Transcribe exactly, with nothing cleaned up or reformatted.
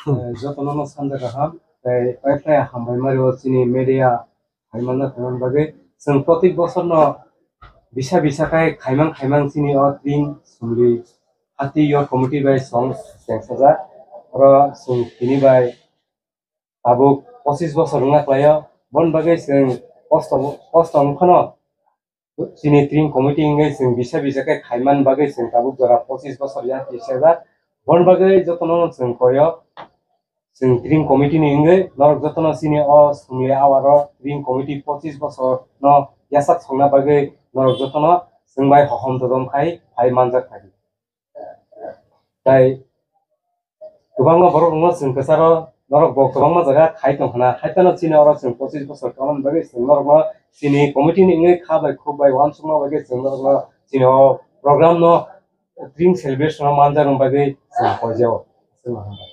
Eh, jotono no sanja kaham, tei pai pai hambai mari o chini media khaimano khaimani bagwi chwng protik bosor no bisa bisa khai khaimang khaimang chini o tring sumli hati your committee bai song tengsajak. Oro chwng tini bai tabuk pochis bosor wngna khlaio. Bon bagwi chwng kosto kosto wngkhano chini tring committee wngwi chwng bisa bisa khe khaiman bagwi chwng tabuk jora pochis bosor yak tisajak. Bon bagwi jotono chwng koyo chwng tring committee ni wngwi norok jotono chini o sumli awaro tring committee pochis bosor no yachak songna bagwi norok jotono chwng bai hohom todom khai phai manjak thadi. Tai kwbangma borok rokno chwng kwcharo norok bo kwbangma jaga khai tong khna, hai phano chini oro chwng pochis bosor kamani bagwi chwng norokno chini committee ni wngwi kha bai khuk bai uansukma bagwi chwng norokno chini o program no tring celebration o manjakna bagwi chwng koijao. Chwng hambai.